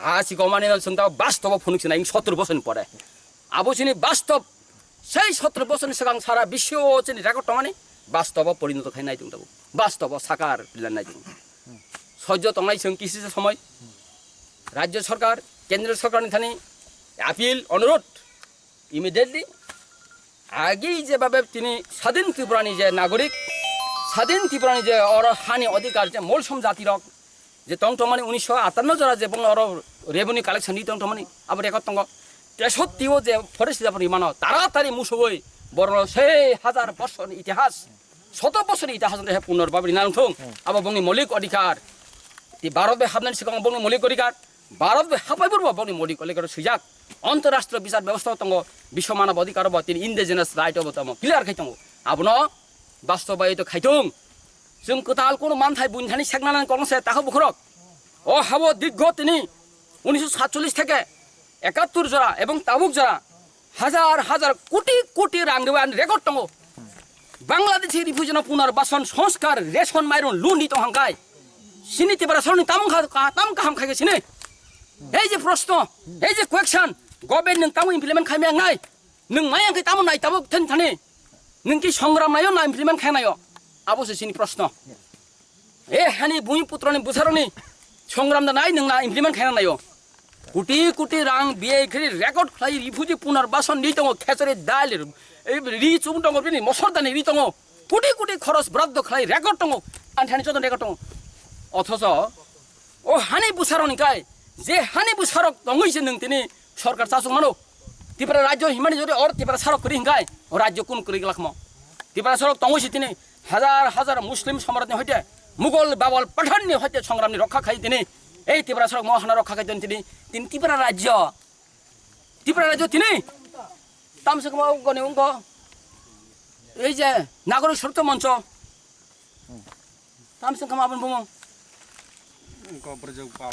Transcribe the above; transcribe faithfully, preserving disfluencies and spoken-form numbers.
Ha sikomani no chwng ta bastobo phunuk sinai sotro bosoni pore. Abo chini bastob, sei sotro bosoni swkang sara biswo chini record tongmani bastobo porinoto khai nai tong tabo. Bastobo sakar pilan nai tong. Sojjo tongnai chwng kisi se somoi. Rajya sarkar, kendra sarkarni thani appeal, onurodh, immediately agi jebabe tini Sadin Tripurani je nagorik, Sadin Tripurani je oro hani odhikar je molsom jatirok je tong tongmani unisho atanno jora je bong oro revenue collection ni tong tongmani abo record tongo. Tesotti o je forest jaboni mano taratari musugoi borno sei hajar borsoni itihas, soto borsoni itihas he punorbab rina nangthung. Abo bongni molik odhikar. Ti Bharat bai habnani sikang bongni molik odhikar. Bharat bai hapai burbo bongni molik odhikar swijak. Antarashtriyo bichar bebostha tongo, biswo manav odhikar bo tini indigenous right bo tamo clear khai tongo. Abono bastobayoto khai thung. Chwng kwtal kono manthai buini thani sekna nang kolong se takha bukhorok. O habo diggo tini unisho satchollish theke ekattor jora ebong tabuk jora hajar hajar koti koti rang dewan record tongo. Bangladeshi refugee no punarbason sanskar ration mairon lun di tong hangkai. Sini Tiprasarokni tamung kha, ka-, tamung kaham khai sini. Ei je proshno, ei je question, government nung tamung implement khai maya nai. Nung maya khe tamung nai tabuk then thani. Nung ki songram nayo na implement khai nayo. Abo se sini proshno. E hani bhumi putroni bwsarokni songram da nai nung na implement khaina nayo. Koti koti rang biyai khri record khlai refugee punarbason ni tongo khechari dal, e, ri chum tongo bini mosor dani ri tongo. Koti koti khoros braddo khlai record tongo. Anthani chodon record tongo. Othoso o hani bwsarokni kai je hani bwsarok tongwi se nung tini sorkar chasuk mano. Tipra rajyo himani jodi or Tipra sarok kwrwi hingkai o rajyo kun kwrwi glakmo. Tipra sarok tongwi se tini hajar hajar Muslim samrat ni hoite Mughal Babal Pathan ni hoite songram ni rokha khai tini ei Tipra sarok mo hana rokha khai tini tini Tipra rajyo Tipra rajyo tini tamsok ma goni ungo ei je nagorik sorto moncho tamsok ma abon bumo. Ko berjau pal.